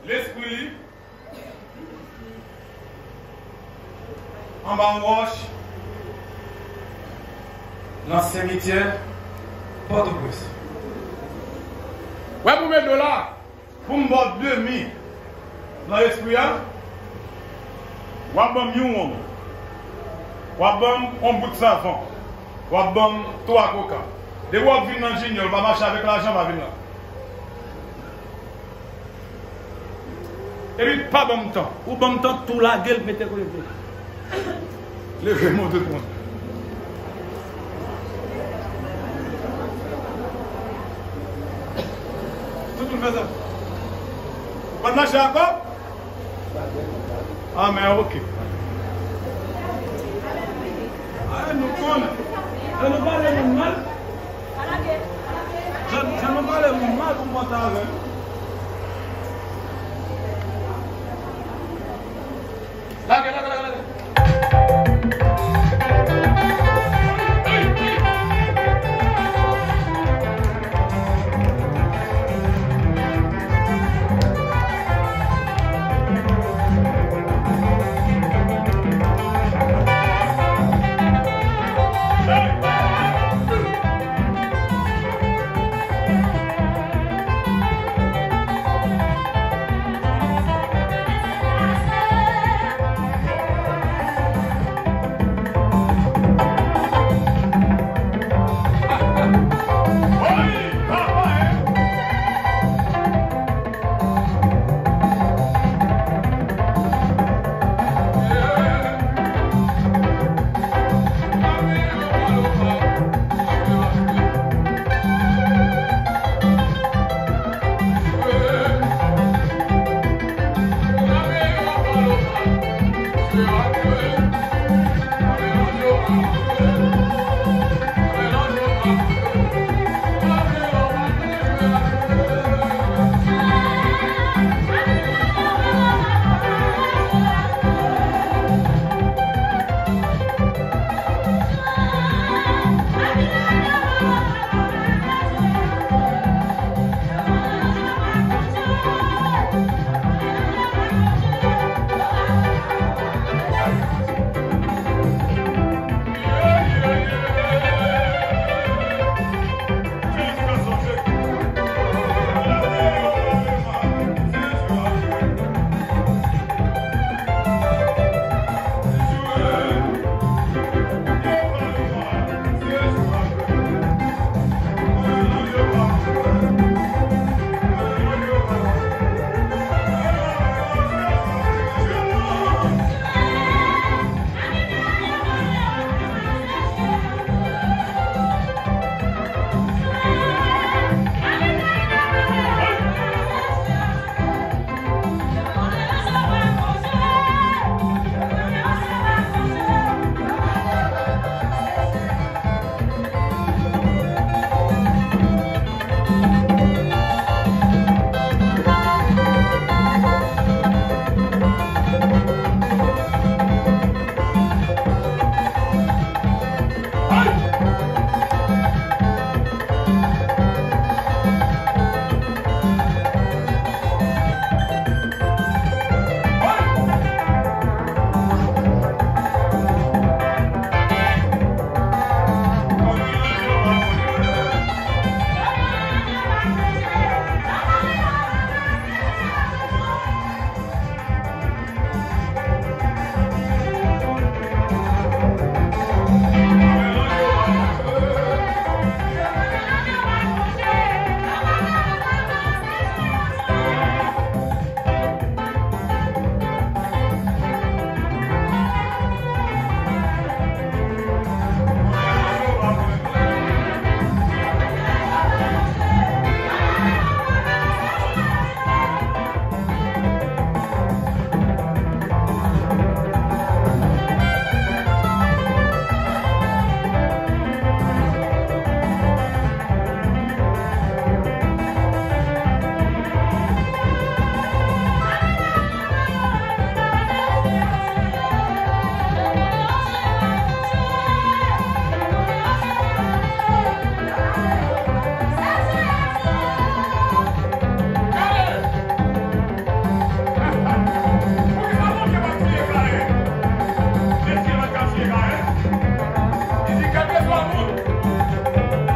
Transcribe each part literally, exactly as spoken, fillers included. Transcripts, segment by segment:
Lespri li anba yon wòch nan simityè Pòtoprens. Wè pou m ede w la, pou m ba w demi nan espri a, w ap ban m yon wonm, w ap ban m yon bout savan, w ap ban m twa koka. Depi w ap vin nan Junior, w pa mache avèk lajan, pa vin la. Epi pa ban m tan. Ou ban m tan, tou lage l, mete kote l vle. Leve, monte tout moun. Tout moun fè sa. Ou pa t mache ankò? Ah, men ok. Ah, nou konnen. Lè nou pale moun mal, jan, jan nou pale moun mal, konpòte avè l. Lage, lage, lage, lage.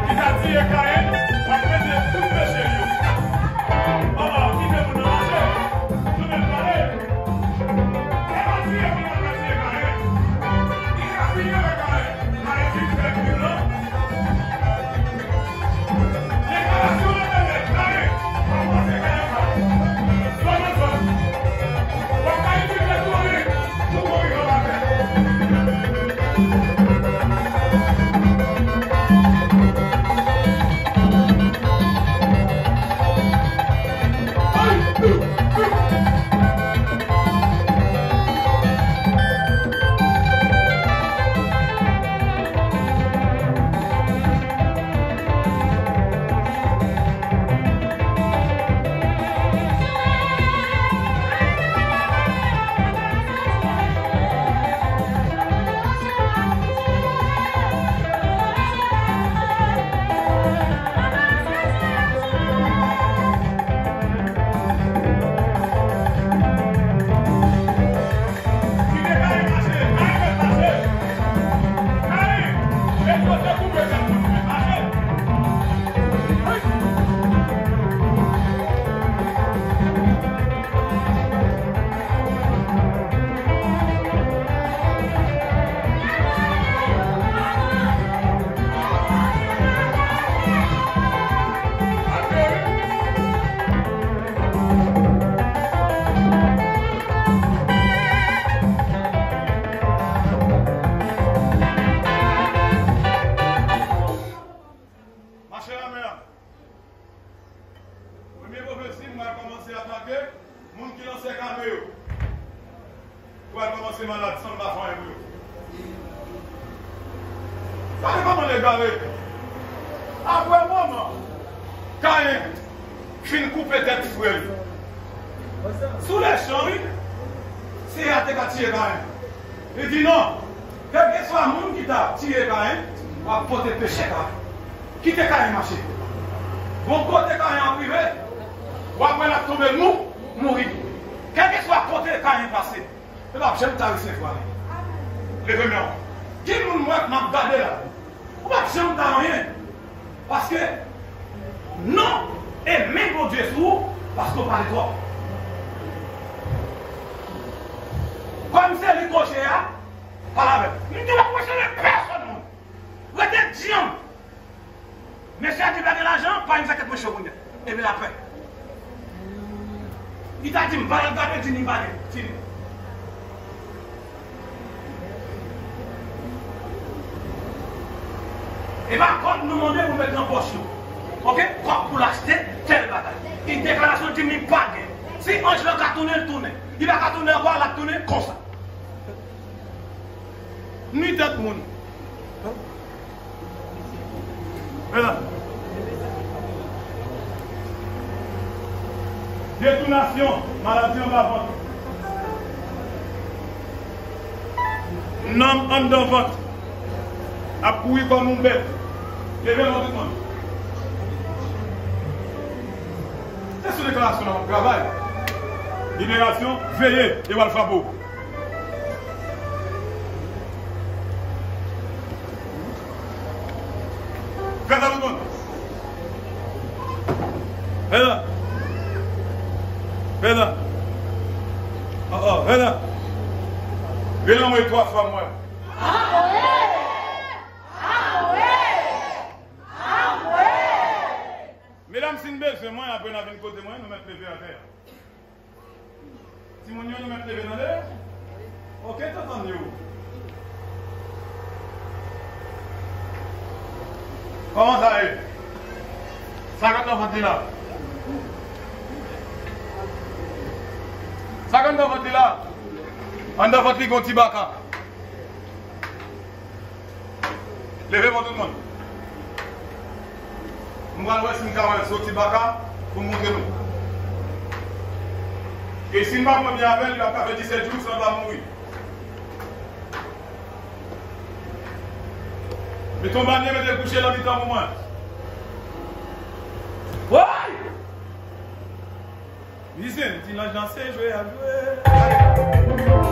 Ki ta tiye Kayen, w ap peze tout peche l yo. Papa, kite moun nan mache. Nou mèt pale. E pa tiye moun nan ka tiye Kayen. Li ka fini avèk Kayen. Kayen fin fè krim lan. Deklarasyon Letènèl, Kayen, w ap pase Kayen sa. Zòn an zòn. W ap ka itilize tounen pou kouri anba tè. Mache lanmè a. Premye pwofesi, m pral kòmanse atake moun ki nan sèk ame yo. Pral kòmanse malad san m pa fè anyen pou yo. Gade kòman l egare. Apre yon moman, Kayen fin koupe tèt frè l. Sou lechan, wi, Senyè a te ka tiye Kayen. Li di, "Non, kèlkeswa moun ki ta tiye Kayen, w ap pote peche Kayen. Kite Kayen mache." Bon, kote Kayen ap rive, w ap wè l ap tonbe mou, mouri. Kèlkeswa kote Kayen pase, li p ap janm ta resevwa li. Leve men w. Gen moun m wè k m ap gade la. Ou p ap janm ta anyen. Paske non e men Bondye sou ou, paske w pale twòp. Kòm se li koche a, pale avè l. M di w pa koche avè pèsonn moun. Rete djanm. Mesye a di pa gen lajan, pa yon zakèt mwen cho kounye a. Epi lapè. Li ta di m pa al gade, di ni pa gen. Fini. E pa kòb nou mande pou met nan pòch nou. Oke? Kòb pou l achte tèl bagay. Li deklarasyon di m li pa gen. Si anj lan ka tounen, l tounen. Li pa ka tounen ankò, l ap tounen konsa. Ni tèt moun. Mezanmi. Detounasyon, maladi anba vant. Nanm anndan vant ap kouri kòm yon bèt. Leve men w tout moun. Se sou deklarasyon nan w ap travay. Liberasyon, veye, e w al frape w. Fè sa tout moun. Fè sa. Fè sa. Oh, oh, fè sa. Fè lanmwe twa fwa mwen. Awe! Awe! Awe! Medam, si n bezwen mwen, apre n a vin kote mwen, nou mèt leve atè a. Timoun yo, nou mèt leve tande. Oke, tantann yo. Kòman sa ye? Sa k anndan vant li la? Sa k anndan vant li la? Anndan vant li gon ti baka. Leve men w tout moun. M pral wè si m ka wè soti baka pou m montre nou. E si m pa pran byen avè l, li ap ka fè disèt jou san l pa mouri. Mete yon banyè, mete l kouche nan mitan pou mwen. Woy! Mizè, m di lanj lan se jwe ap jwe.